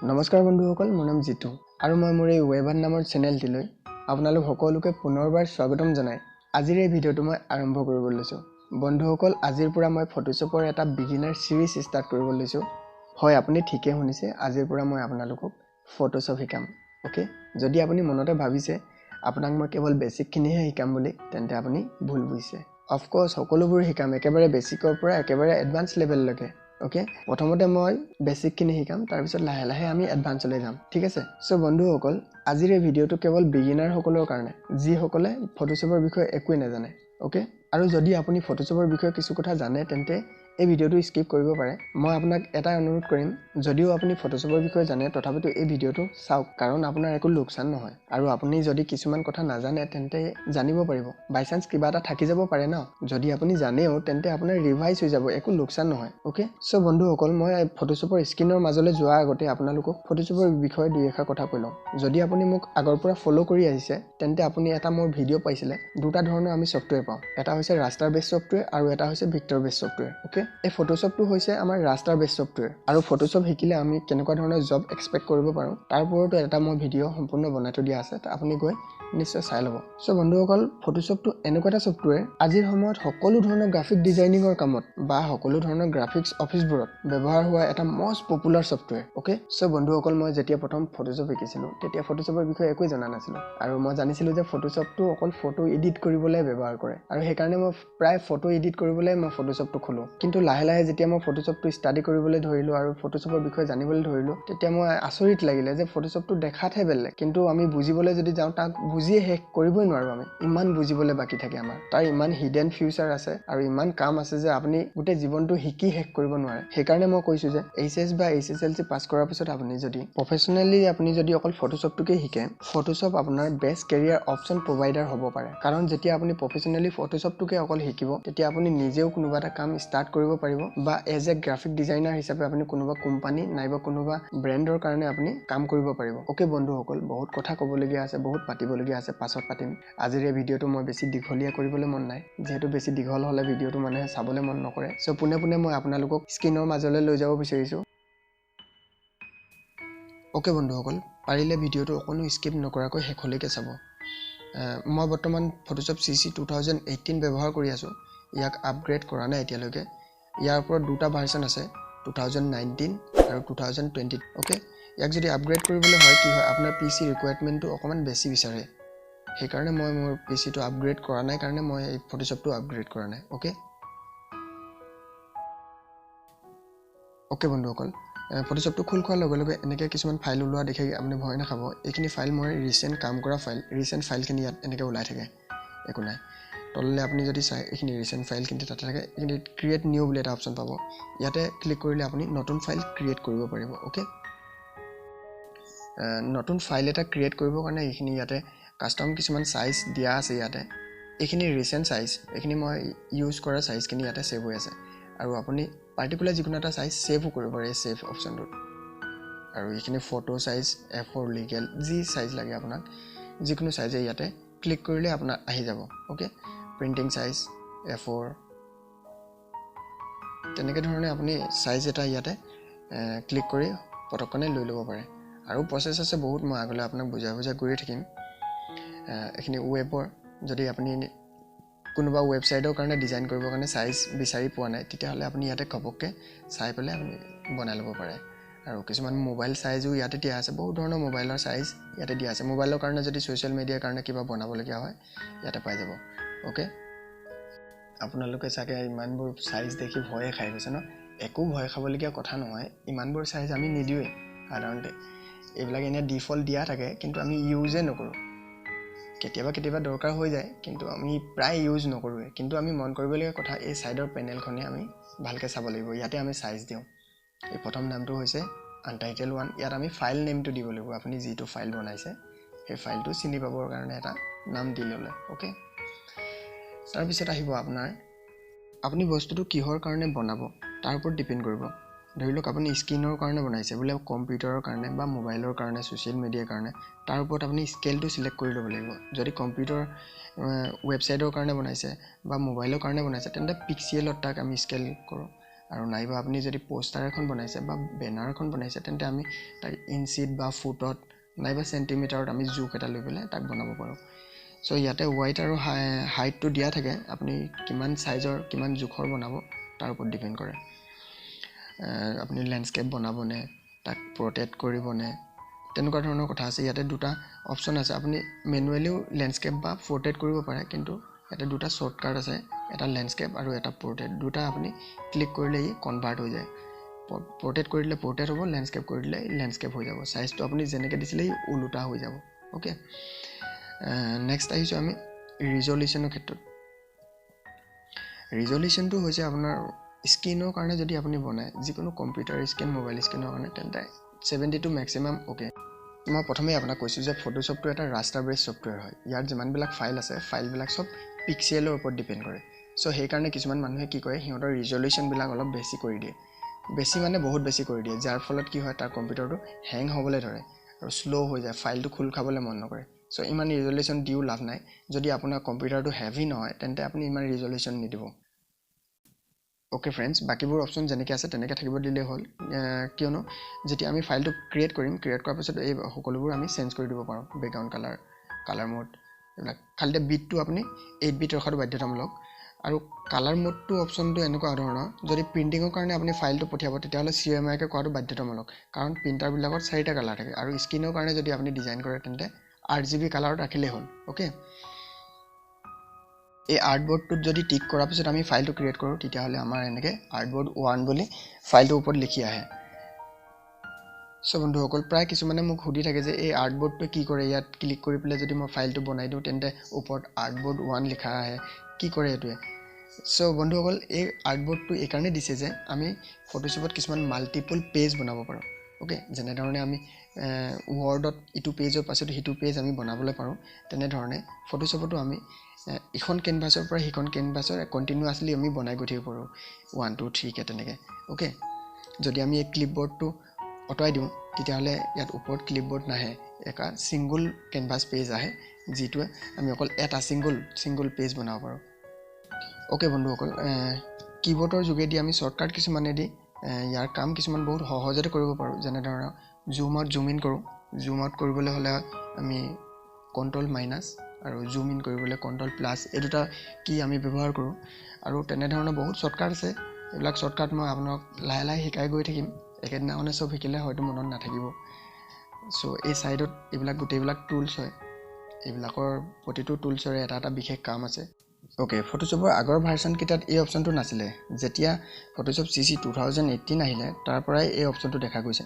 নমস্কাৰ বন্ধুসকল, মোৰ নাম জিতু আৰু মই মোৰ এই ৱেবান নামৰ চেনেলটিলৈ আপোনালোক সকলোকে পুনৰবাৰ স্বাগতম জনাই আজিৰ এই ভিডিঅ'টো মই আৰম্ভ কৰিব লৈছোঁ। বন্ধুসকল, আজিৰ পৰা মই ফটোশ্বপৰ এটা বিগিনাৰ ছিৰিজ ষ্টাৰ্ট কৰিব লৈছোঁ। হয়, আপুনি ঠিকেই শুনিছে, আজিৰ পৰা মই আপোনালোকক ফটোশ্বপ শিকাম। অ'কে, যদি আপুনি মনতে ভাবিছে আপোনাক মই কেৱল বেছিকখিনিহে শিকাম বুলি, তেন্তে আপুনি ভুল বুজিছে। অফক'ৰ্ছ সকলোবোৰ শিকাম, একেবাৰে বেছিকৰ পৰা একেবাৰে এডভান্স লেভেললৈকে। অ'কে, প্ৰথমতে মই বেছিকখিনি শিকাম, তাৰপিছত লাহে লাহে আমি এডভান্সলৈ যাম, ঠিক আছে? চ' বন্ধুসকল, আজিৰ এই ভিডিঅ'টো কেৱল বিগিনাৰসকলৰ কাৰণে, যিসকলে ফটোশ্বপৰ বিষয়ে একোৱেই নাজানে। অ'কে, আৰু যদি আপুনি ফটোশ্বপৰ বিষয়ে কিছু কথা জানে তেন্তে এই ভিডিঅ'টো স্কিপ কৰিব পাৰে। মই আপোনাক এটাই অনুৰোধ কৰিম, যদিও আপুনি ফটোশ্বপৰ বিষয়ে জানে তথাপিতো এই ভিডিঅ'টো চাওক, কাৰণ আপোনাৰ একো লোকচান নহয়। আৰু আপুনি যদি কিছুমান কথা নাজানে তেন্তে জানিব পাৰিব, বাই চান্স কিবা এটা থাকি যাব পাৰে ন। যদি আপুনি জানেও তেন্তে আপোনাৰ ৰিভাইজ হৈ যাব, একো লোকচান নহয়। অ'কে, চ' বন্ধুসকল, মই ফটোশ্বপৰ স্ক্ৰীণৰ মাজলৈ যোৱাৰ আগতে আপোনালোকক ফটোশ্বপৰ বিষয়ে দুই এষাৰ কথা কৈ লওঁ। যদি আপুনি মোক আগৰ পৰা ফ'ল' কৰি আহিছে তেন্তে আপুনি এটা মোৰ ভিডিঅ' পাইছিলে। দুটা ধৰণৰ আমি ছফ্টৱেৰ পাওঁ, এটা হৈছে ৰাষ্টাৰ বেছ ছফ্টৱেৰ আৰু এটা হৈছে ভিক্টৰ বেছ ছফ্টৱেৰ। অ'কে, এই ফটোশ্বপটো হৈছে আমাৰ ৰাষ্টাৰ বেছ ছফ্টৱেৰ। আৰু ফটোশ্বপ শিকিলে আমি কেনেকুৱা ধৰণৰ জব এক্সপেক্ট কৰিব পাৰোঁ তাৰ ওপৰতো এটা মই ভিডিঅ' সম্পূৰ্ণ বনাই থৈ দিয়া আছে, আপুনি গৈ নিশ্চয় চাই ল'ব। চ' বন্ধুসকল, ফটোশ্বপটো এনেকুৱা এটা ছফ্টৱেৰ আজিৰ সময়ত সকলো ধৰণৰ গ্ৰাফিক ডিজাইনিঙৰ কামত বা সকলো ধৰণৰ গ্ৰাফিক্স অফিচবোৰত ব্যৱহাৰ হোৱা এটা most popular software. Okay, so বন্ধুসকল, মই যেতিয়া প্ৰথম ফটোশ্বপ শিকিছিলোঁ তেতিয়া ফটোশ্বপৰ বিষয়ে একোৱেই জনা নাছিলোঁ, আৰু মই জানিছিলোঁ যে ফটোশ্বপটো অকল ফটো এডিট কৰিবলৈ ব্যৱহাৰ কৰে, আৰু সেইকাৰণে মই প্ৰায় ফটো এডিট কৰিবলৈ মই ফটোশ্বপটো খোলোঁ। কিন্তু লাহে লাহে যেতিয়া মই ফটোশ্বপটো ষ্টাডি কৰিবলৈ ধৰিলোঁ আৰু ফটোশ্বপৰ বিষয়ে জানিবলৈ ধৰিলোঁ, তেতিয়া মই আচৰিত লাগিলে যে ফটোশ্বপটো দেখাতহে বেলেগ, কিন্তু আমি বুজিবলৈ যদি যাওঁ তাক বুজিয়ে শেষ কৰিবই নোৱাৰোঁ। আমি ইমান বুজিবলৈ বাকী থাকে আমাৰ, তাৰ ইমান হিডেন ফিউচাৰ আছে আৰু ইমান কাম আছে যে আপুনি গোটেই জীৱনটো শিকি শেষ কৰিব নোৱাৰে। সেইকাৰণে মই কৈছোঁ যে এইচ এছ বা এইচ এছ এল চি পাছ কৰাৰ পিছত আপুনি যদি প্ৰফেচনেলি আপুনি যদি অকল ফটোশ্বপটোকে শিকে, ফটোশ্বপ আপোনাৰ বেষ্ট কেৰিয়াৰ অপশ্যন প্ৰভাইডাৰ হ'ব পাৰে। কাৰণ যেতিয়া আপুনি প্ৰফেচনেলি ফটোশ্বপটোকে অকল শিকিব, তেতিয়া আপুনি নিজেও কোনোবা এটা কাম ষ্টাৰ্ট কৰিব পাৰিব, বা এজ এ গ্ৰাফিক ডিজাইনাৰ হিচাপে আপুনি কোনোবা কোম্পানী নাইবা কোনোবা ব্ৰেণ্ডৰ কাৰণে আপুনি কাম কৰিব পাৰিব। অ'কে বন্ধুসকল, বহুত কথা ক'বলগীয়া আছে, বহুত পাতিবলগীয়া আছে, পাছত পাতিম। আজিৰ এই ভিডিঅ'টো মই বেছি দীঘলীয়া কৰিবলৈ মন নাই, যিহেতু বেছি দীঘল হ'লে ভিডিঅ'টো মানুহে চাবলৈ মন নকৰে। চ' পোনে পোনে মই আপোনালোকক স্ক্ৰীণৰ মাজলৈ লৈ যাব বিচাৰিছোঁ। অ'কে বন্ধুসকল, পাৰিলে ভিডিঅ'টো অকণো স্কিপ নকৰাকৈ শেষলৈকে চাব। মই বৰ্তমান ফটোশ্বপ CC 2018 ব্যৱহাৰ কৰি আছোঁ, ইয়াক আপগ্ৰেড কৰা নাই এতিয়ালৈকে। ইয়াৰ ওপৰত দুটা ভাৰ্চন আছে, 2019 আৰু 2020। অ'কে, ইয়াক যদি আপগ্ৰেড কৰিবলৈ হয় কি হয়, আপোনাৰ পি চি ৰিকুৱাৰমেণ্টটো অকণমান বেছি বিচাৰে, সেইকাৰণে মই মোৰ পি চিটো আপগ্ৰেড কৰা নাই কাৰণে মই এই ফটোশ্বপটো আপগ্ৰেড কৰা নাই। অ'কে, অ'কে বন্ধুসকল, ফটোশ্বপটো খোল খোৱাৰ লগে লগে এনেকৈ কিছুমান ফাইল ওলোৱা দেখি আপুনি ভয় নাখাব। এইখিনি ফাইল মই ৰিচেণ্ট কাম কৰা ফাইল, ৰিচেণ্ট ফাইলখিনি ইয়াত এনেকৈ ওলাই থাকে, একো নাই। তললৈ আপুনি যদি চায় এইখিনি ৰিচেণ্ট ফাইলখিনি তাতে থাকে। এইখিনি ক্ৰিয়েট নিউ বুলি এটা অপশ্যন পাব, ইয়াতে ক্লিক কৰিলে আপুনি নতুন ফাইল ক্ৰিয়েট কৰিব পাৰিব। অ'কে, নতুন ফাইল এটা ক্ৰিয়েট কৰিবৰ কাৰণে এইখিনি ইয়াতে কাষ্টম কিছুমান চাইজ দিয়া আছে। ইয়াতে এইখিনি ৰিচেণ্ট চাইজ, এইখিনি মই ইউজ কৰা চাইজখিনি ইয়াতে ছেভ হৈ আছে, আৰু আপুনি পাৰ্টিকুলাৰ যিকোনো এটা চাইজ ছেভো কৰিব পাৰে এই ছেভ অপশ্যনটোত। আৰু এইখিনি ফটো চাইজ, A4 legal, যি চাইজ লাগে আপোনাক, যিকোনো চাইজে ইয়াতে ক্লিক কৰিলে আপোনাৰ আহি যাব। অ'কে, প্ৰিণ্টিং চাইজ A4, তেনেকৈ ধৰণে আপুনি চাইজ এটা ইয়াতে ক্লিক কৰি পটকনে লৈ ল'ব পাৰে। আৰু প্ৰচেছ আছে বহুত, মই আগলৈ আপোনাক বুজাই বুজাই গৈয়ে থাকিম। এইখিনি ৱেবৰ, যদি আপুনি কোনোবা ৱেবছাইটৰ কাৰণে ডিজাইন কৰিবৰ কাৰণে চাইজ বিচাৰি পোৱা নাই, তেতিয়াহ'লে আপুনি ইয়াতে ঘপককৈ চাই পেলাই আপুনি বনাই ল'ব পাৰে। আৰু কিছুমান মোবাইল চাইজো ইয়াতে দিয়া আছে, বহুত ধৰণৰ মোবাইলৰ চাইজ ইয়াতে দিয়া আছে। মোবাইলৰ কাৰণে যদি ছ'চিয়েল মিডিয়াৰ কাৰণে কিবা বনাবলগীয়া হয় ইয়াতে পাই যাব। অ'কে, আপোনালোকে চাগে ইমানবোৰ চাইজ দেখি ভয়ে খাই গৈছে ন? একো ভয় খাবলগীয়া কথা নহয়, ইমানবোৰ চাইজ আমি নিদিওঁৱেই সাধাৰণতে। এইবিলাক এনেই ডিফল্ট দিয়া থাকে, কিন্তু আমি ইউজে নকৰোঁ। কেতিয়াবা কেতিয়াবা দৰকাৰ হৈ যায়, কিন্তু আমি প্ৰায় ইউজ নকৰোঁৱে। কিন্তু আমি মন কৰিবলগীয়া কথা, এই ছাইডৰ পেনেলখনে আমি ভালকৈ চাব লাগিব। ইয়াতে আমি চাইজ দিওঁ। এই প্ৰথম নামটো হৈছে আনটাইটেল 1, ইয়াত আমি ফাইল নেমটো দিব লাগিব। আপুনি যিটো ফাইল বনাইছে সেই ফাইলটো চিনি পাবৰ কাৰণে এটা নাম দি ল'লে। অ'কে, তাৰপিছত আহিব আপোনাৰ আপুনি বস্তুটো কিহৰ কাৰণে বনাব তাৰ ওপৰত ডিপেণ্ড কৰিব। ধৰি লওক আপুনি স্ক্ৰীণৰ কাৰণে বনাইছে, বোলে কম্পিউটাৰৰ কাৰণে বা মোবাইলৰ কাৰণে, ছ'চিয়েল মিডিয়াৰ কাৰণে, তাৰ ওপৰত আপুনি স্কেলটো চিলেক্ট কৰি ল'ব লাগিব। যদি কম্পিউটাৰ ৱেবছাইটৰ কাৰণে বনাইছে বা মোবাইলৰ কাৰণে বনাইছে, তেন্তে পিক্সেলত তাক আমি স্কেল কৰোঁ। আৰু নাইবা আপুনি যদি পোষ্টাৰ এখন বনাইছে বা বেনাৰ এখন বনাইছে তেন্তে আমি তাক ইঞ্চিত বা ফুটত নাইবা চেণ্টিমিটাৰত আমি জোখ এটা লৈ পেলাই তাক বনাব পাৰোঁ। চ' ইয়াতে ৱাইট আৰু হাইটটো দিয়া থাকে, আপুনি কিমান চাইজৰ কিমান জোখৰ বনাব তাৰ ওপৰত ডিপেণ্ড কৰে। আপুনি লেণ্ডস্কেপ বনাবনে, তাক পৰ্ট্ৰেইট কৰিবনে, তেনেকুৱা ধৰণৰ কথা আছে। ইয়াতে দুটা অপশ্যন আছে, আপুনি মেনুৱেলিও লেণ্ডস্কেপ বা পৰ্ট্ৰেইট কৰিব পাৰে, কিন্তু ইয়াতে দুটা শ্বৰ্টকাট আছে, এটা লেণ্ডস্কেপ আৰু এটা পৰ্ট্ৰেইট। দুটা আপুনি ক্লিক কৰিলে ই কনভাৰ্ট হৈ যায়। পৰ্ট্ৰেইট কৰি দিলে পৰ্ট্ৰেইট হ'ব, লেণ্ডস্কেপ কৰি দিলে লেণ্ডস্কেপ হৈ যাব। চাইজটো আপুনি যেনেকৈ দিছিলে ই ওলোটা হৈ যাব। অ'কে, নেক্সট আহিছোঁ আমি ৰিজলিউশ্যনৰ ক্ষেত্ৰত। ৰিজলিউশ্যনটো হৈছে আপোনাৰ স্ক্ৰীনৰ কাৰণে যদি আপুনি বনায়, যিকোনো কম্পিউটাৰ স্ক্ৰীন, মোবাইল স্ক্ৰীনৰ কাৰণে, তেন্তে 72 মেক্সিমাম। অ'কে, মই প্ৰথমেই আপোনাক কৈছোঁ যে ফটোশ্বপটো এটা ৰাষ্টাৰ বেছ ছফ্টৱেৰ হয়। ইয়াত যিমানবিলাক ফাইল আছে, ফাইলবিলাক চব পিক্সেলৰ ওপৰত ডিপেণ্ড কৰে। চ' সেইকাৰণে কিছুমান মানুহে কি কৰে, সিহঁতৰ ৰিজলিউশ্যনবিলাক অলপ বেছি কৰি দিয়ে, বেছি মানে বহুত বেছি কৰি দিয়ে, যাৰ ফলত কি হয় তাৰ কম্পিউটাৰটো হেং হ'বলৈ ধৰে আৰু শ্ল' হৈ যায়, ফাইলটো খোল খাবলৈ মন নকৰে। চ' ইমান ৰিজলিউশ্যন দিও লাভ নাই। যদি আপোনাৰ কম্পিউটাৰটো হেভি নহয় তেন্তে আপুনি ইমান ৰিজলিউশ্যন নিদিব। অ'কে ফ্ৰেণ্ডছ, বাকীবোৰ অপশ্যন যেনেকৈ আছে তেনেকৈ থাকিব দিলেই হ'ল, কিয়নো যেতিয়া আমি ফাইলটো ক্ৰিয়েট কৰিম, ক্ৰিয়েট কৰাৰ পিছত এই সকলোবোৰ আমি চেঞ্জ কৰি দিব পাৰোঁ, বেকগ্ৰাউণ্ড কালাৰ, কালাৰ মোড, এইবিলাক। খালি এতিয়া বিটটো আপুনি 8 বিট ৰখাটো বাধ্যতামূলক। আৰু কালাৰ মোডটো অপশ্যনটো এনেকুৱা ধৰণৰ, যদি প্ৰিণ্টিঙৰ কাৰণে আপুনি ফাইলটো পঠিয়াব তেতিয়াহ'লে CMYK কৰাটো বাধ্যতামূলক, কাৰণ প্ৰিণ্টাৰবিলাকত 4টা কালাৰ থাকে। আৰু স্ক্ৰীনৰ কাৰণে যদি আপুনি ডিজাইন কৰে তেন্তে RGB কালাৰত ৰাখিলেই হ'ল। অ'কে, এই আৰ্টবৰ্ডটোত যদি টিক কৰাৰ পিছত আমি ফাইলটো ক্ৰিয়েট কৰোঁ তেতিয়াহ'লে আমাৰ এনেকৈ আৰ্টবৰ্ড 1 বুলি ফাইলটোৰ ওপৰত লিখি আহে। চ' বন্ধুসকল, প্ৰায় কিছুমানে মোক সুধি থাকে যে এই আৰ্টবৰ্ডটোৱে কি কৰে, ইয়াত ক্লিক কৰি পেলাই যদি মই ফাইলটো বনাই দিওঁ তেন্তে ওপৰত আৰ্টবৰ্ড 1 লিখা আহে, কি কৰে এইটোৱে? চ' বন্ধুসকল, এই আৰ্টবৰ্ডটো এইকাৰণে দিছে যে আমি ফটোশ্বপত কিছুমান মাল্টিপল পেজ বনাব পাৰোঁ। অ'কে, যেনেধৰণে আমি ৱৰ্ডত ইটো পেজৰ পাছত সিটো পেজ আমি বনাবলৈ পাৰোঁ, তেনেধৰণে ফটোশ্বপতো আমি ইখন কেনভাছৰ পৰা সিখন কেনভাছৰ কণ্টিনিউৱাছলি আমি বনাই গৈ থাকিব পাৰোঁ, 1 2 3কে তেনেকৈ। অ'কে, যদি আমি এই ক্লিপবৰ্ডটো আঁতৰাই দিওঁ তেতিয়াহ'লে ইয়াত ওপৰত ক্লিপবৰ্ড নাহে, এটা ছিংগল কেনভাছ পেজ আহে, যিটোৱে আমি অকল এটা ছিংগল পেজ বনাব পাৰোঁ। অ'কে বন্ধুসকল, কীবৰ্ডৰ যোগেদি আমি শ্বৰ্টকাট কিছুমানেদি ইয়াৰ কাম কিছুমান বহুত সহজতে কৰিব পাৰোঁ। যেনেধৰণে জুম আউট, জুম ইন কৰোঁ। জুম আউট কৰিবলৈ হ'লে আমি কণ্ট্ৰল মাইনাছ আৰু জুম ইন কৰিবলৈ কণ্ট্ৰল প্লাছ, এই দুটা কি আমি ব্যৱহাৰ কৰোঁ। আৰু তেনেধৰণৰ বহুত শ্বৰ্টকাট আছে, এইবিলাক শ্বৰ্টকাট মই আপোনাক লাহে লাহে শিকাই গৈ থাকিম, একেদিনাখনে চব শিকিলে হয়তো মনত নাথাকিব। চ' এই ছাইডত এইবিলাক গোটেইবিলাক টুলছ হয়, এইবিলাকৰ প্ৰতিটো টুলছৰে এটা এটা বিশেষ কাম আছে। অ'কে, ফটোশ্বপৰ আগৰ ভাৰ্চনকেইটাত এই অপশ্যনটো নাছিলে। যেতিয়া ফটোশ্বপ CC 2018 আহিলে তাৰ পৰাই এই অপশ্যনটো দেখা গৈছে।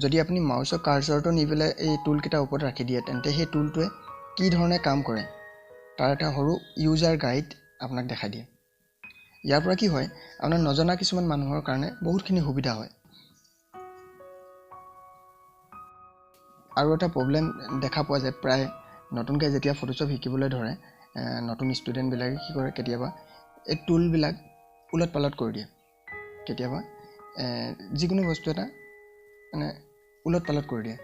যদি আপুনি মাউচৰ কাৰ্চৰটো নি পেলাই এই টুলকেইটাৰ ওপৰত ৰাখি দিয়ে তেন্তে সেই টুলটোৱে কি ধৰণে কাম কৰে তাৰ এটা সৰু ইউজাৰ গাইড আপোনাক দেখাই দিয়ে। ইয়াৰ পৰা কি হয়, আপোনাৰ নজনা কিছুমান মানুহৰ কাৰণে বহুতখিনি সুবিধা হয়। আৰু এটা প্ৰব্লেম দেখা পোৱা যায়, প্ৰায় নতুনকৈ যেতিয়া ফটোশ্বপ শিকিবলৈ ধৰে নতুন ষ্টুডেণ্টবিলাকে কি কৰে, কেতিয়াবা এই টুলবিলাক ওলট পালট কৰি দিয়ে, কেতিয়াবা যিকোনো বস্তু এটা মানে ওলট পালট কৰি দিয়ে,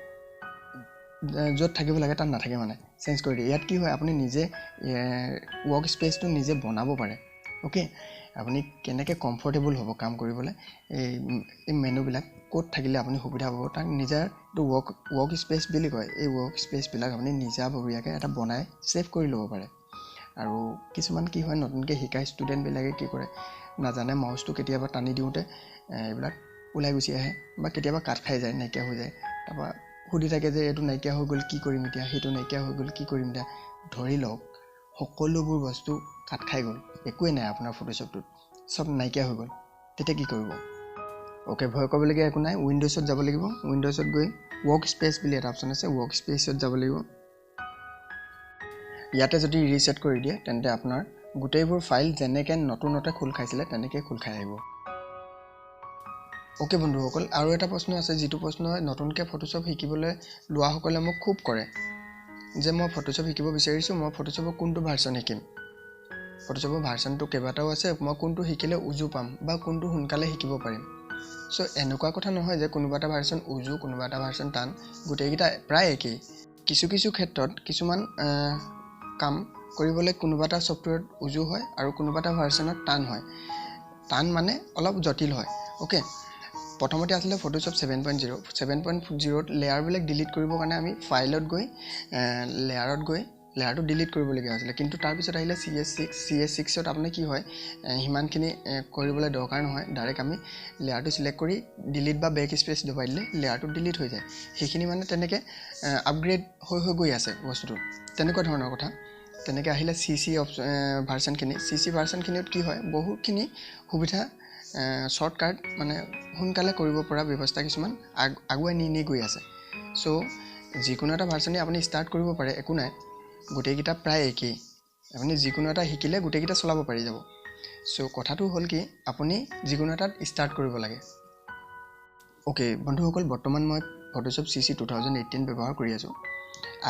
য'ত থাকিব লাগে তাত নাথাকে, মানে চেঞ্জ কৰি দিয়ে। ইয়াত কি হয়, আপুনি নিজে ৱৰ্ক স্পেচটো নিজে বনাব পাৰে। অ'কে, আপুনি কেনেকৈ কমফৰ্টেবল হ'ব কাম কৰিবলৈ, এই মেনুবিলাক ক'ত থাকিলে আপুনি সুবিধা পাব তাক নিজা এইটো ৱৰ্ক স্পেচ বুলি কয়। এই ৱৰ্ক স্পেচবিলাক আপুনি নিজাববীয়াকৈ এটা বনাই ছেভ কৰি ল'ব পাৰে। আৰু কিছুমান কি হয়, নতুনকৈ শিকা ষ্টুডেণ্টবিলাকে কি কৰে নাজানে, মাউচটো কেতিয়াবা টানি দিওঁতে এইবিলাক ওলাই গুচি আহে বা কেতিয়াবা কাট খাই যায়, নাইকিয়া হৈ যায়। তাৰপৰা সুধি থাকে যে এইটো নাইকিয়া হৈ গ'ল কি কৰিম এতিয়া, সেইটো নাইকিয়া হৈ গ'ল কি কৰিম এতিয়া। ধৰি লওক সকলোবোৰ বস্তু কাট খাই গ'ল, একোৱেই নাই আপোনাৰ ফটোশ্বপটোত, চব নাইকিয়া হৈ গ'ল, তেতিয়া কি কৰিব? অ'কে, ভয় কৰিবলগীয়া একো নাই। উইণ্ড'জত যাব লাগিব, উইণ্ড'জত গৈ ৱৰ্ক স্পেচ বুলি এটা অপশ্যন আছে, ৱৰ্ক স্পেচত যাব লাগিব। ইয়াতে যদি ৰিছেট কৰি দিয়ে তেন্তে আপোনাৰ গোটেইবোৰ ফাইল যেনেকৈ নতুনতে খোল খাইছিলে তেনেকৈ খোল খাই আহিব। অ'কে বন্ধুসকল, আৰু এটা প্ৰশ্ন আছে, যিটো প্ৰশ্নই নতুনকৈ ফটোশ্বপ শিকিবলৈ লোৱাসকলে মোক খুব কৰে, যে মই ফটোশ্বপ শিকিব বিচাৰিছোঁ, মই ফটোশ্বপৰ কোনটো ভাৰ্চন শিকিম, ফটোশ্বপৰ ভাৰ্চনটো কেইবাটাও আছে, মই কোনটো শিকিলে উজু পাম বা কোনটো সোনকালে শিকিব পাৰিম। চ' এনেকুৱা কথা নহয় যে কোনোবা এটা ভাৰ্চন উজু কোনোবা এটা ভাৰ্চন টান, গোটেইকেইটা প্ৰায় একেই। কিছু কিছু ক্ষেত্ৰত কিছুমান কাম কৰিবলৈ কোনোবা এটা ছফ্টৱেৰত উজু হয় আৰু কোনোবা এটা ভাৰ্চনত টান হয়। টান মানে অলপ জটিল হয়। অ'কে, প্ৰথমতে আছিলে ফটোশ্বপ 7.0। 7.0ত লেয়াৰবিলাক ডিলিট কৰিবৰ কাৰণে আমি ফাইলত গৈ লেয়াৰত গৈ লেয়াৰটো ডিলিট কৰিবলগীয়া হৈছিলে। কিন্তু তাৰপিছত আহিলে CS6। CS6ত আপোনাৰ কি হয়, সিমানখিনি কৰিবলৈ দৰকাৰ নহয়, ডাইৰেক্ট আমি লেয়াৰটো চিলেক্ট কৰি ডিলিট বা বেক স্পেচ দবাই দিলে লেয়াৰটো ডিলিট হৈ যায়। সেইখিনি মানে তেনেকৈ আপগ্ৰেড হৈ হৈ গৈ আছে বস্তুটো, তেনেকুৱা ধৰণৰ কথা। তেনেকৈ আহিলে CC ভাৰ্চনখিনি। CC ভাৰ্চনখিনিত কি হয়, বহুতখিনি সুবিধা, শ্বৰ্টকাট মানে সোনকালে কৰিব পৰা ব্যৱস্থা কিছুমান আগুৱাই নি নি গৈ আছে। চ' যিকোনো এটা ভাৰ্চনেই আপুনি ষ্টাৰ্ট কৰিব পাৰে, একো নাই, গোটেইকেইটা প্ৰায় একেই। আপুনি যিকোনো এটা শিকিলে গোটেইকেইটা চলাব পাৰি যাব। চ' কথাটো হ'ল কি, আপুনি যিকোনো এটাত ষ্টাৰ্ট কৰিব লাগে। অ'কে বন্ধুসকল, বৰ্তমান মই ফটোশ্বপ CC 2018 ব্যৱহাৰ কৰি আছোঁ।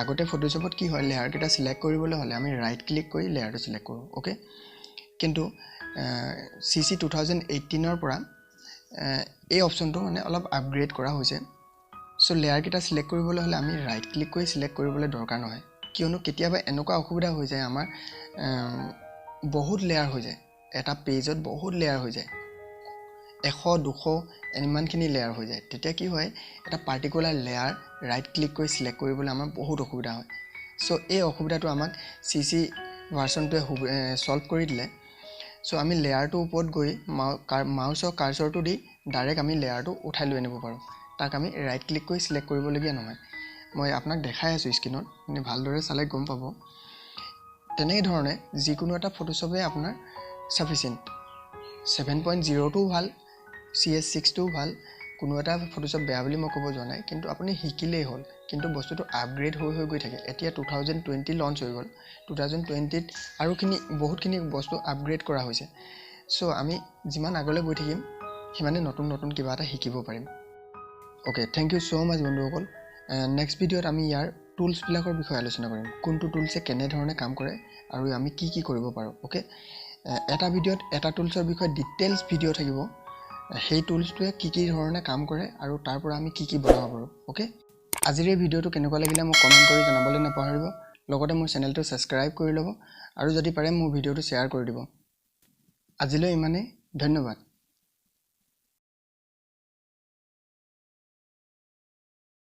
আগতে ফটোশ্বপত কি হয়, লেয়াৰকেইটা চিলেক্ট কৰিবলৈ হ'লে আমি ৰাইট ক্লিক কৰি লেয়াৰটো চিলেক্ট কৰোঁ। অ'কে, কিন্তু CC 2018ৰ পৰা এই অপশ্যনটো মানে অলপ আপগ্ৰেড কৰা হৈছে। চ' লেয়াৰকেইটা চিলেক্ট কৰিবলৈ হ'লে আমি ৰাইট ক্লিক কৰি চিলেক্ট কৰিবলৈ দৰকাৰ নহয়, কিয়নো কেতিয়াবা এনেকুৱা অসুবিধা হৈ যায় আমাৰ, বহুত লেয়াৰ হৈ যায়, এটা পেজত বহুত লেয়াৰ হৈ যায়, 100 200 ইমানখিনি লেয়াৰ হৈ যায়। তেতিয়া কি হয়, এটা পাৰ্টিকুলাৰ লেয়াৰ ৰাইট ক্লিক কৰি চিলেক্ট কৰিবলৈ আমাৰ বহুত অসুবিধা হয়। চ' এই অসুবিধাটো আমাক CC ভাৰ্চনটোৱে ছল্ভ কৰি দিলে। চ' আমি লেয়াৰটোৰ ওপৰত গৈ মাউচৰ কাৰ্চৰটো দি ডাইৰেক্ট আমি লেয়াৰটো উঠাই লৈ আনিব পাৰোঁ, তাক আমি ৰাইট ক্লিক কৰি চিলেক্ট কৰিবলগীয়া নহয়। মই আপোনাক দেখাই আছোঁ স্ক্ৰীণত, আপুনি ভালদৰে চালে গম পাব। তেনেধৰণে যিকোনো এটা ফটোশ্বপে আপোনাৰ ছাফিচিয়েণ্ট। 7.0টোও ভাল, CS6টোও ভাল, কোনো এটা ফটোশ্বপ বেয়া বুলি মই ক'ব যোৱা নাই, কিন্তু আপুনি শিকিলেই হ'ল। কিন্তু বস্তুটো আপগ্ৰেড হৈ হৈ গৈ থাকে। এতিয়া 2020 লঞ্চ হৈ গ'ল, 2020ত আৰুখিনি বহুতখিনি বস্তু আপগ্ৰেড কৰা হৈছে। চ' আমি যিমান আগলৈ গৈ থাকিম সিমানে নতুন নতুন কিবা এটা শিকিব পাৰিম। Okay, thank you so much বন্ধুসকল। নেক্সট ভিডিঅ'ত আমি ইয়াৰ টুলছবিলাকৰ বিষয়ে আলোচনা কৰিম, কোনটো টুলছে কেনেধৰণে কাম কৰে আৰু আমি কি কি কৰিব পাৰোঁ। অ'কে, এটা ভিডিঅ'ত এটা টুলছৰ বিষয়ে ডিটেইলছ ভিডিঅ' থাকিব, সেই টুলছটোৱে কি কি ধৰণে কাম কৰে আৰু তাৰ পৰা আমি কি কি বনাব পাৰোঁ। অ'কে, আজিৰ এই ভিডিঅ'টো কেনেকুৱা লাগিলে মোক কমেণ্ট কৰি জনাবলৈ নাপাহৰিব, লগতে মোৰ চেনেলটো ছাবস্ক্ৰাইব কৰি ল'ব আৰু যদি পাৰে মোৰ ভিডিঅ'টো শ্বেয়াৰ কৰি দিব। আজিলৈ ইমানেই, ধন্যবাদ।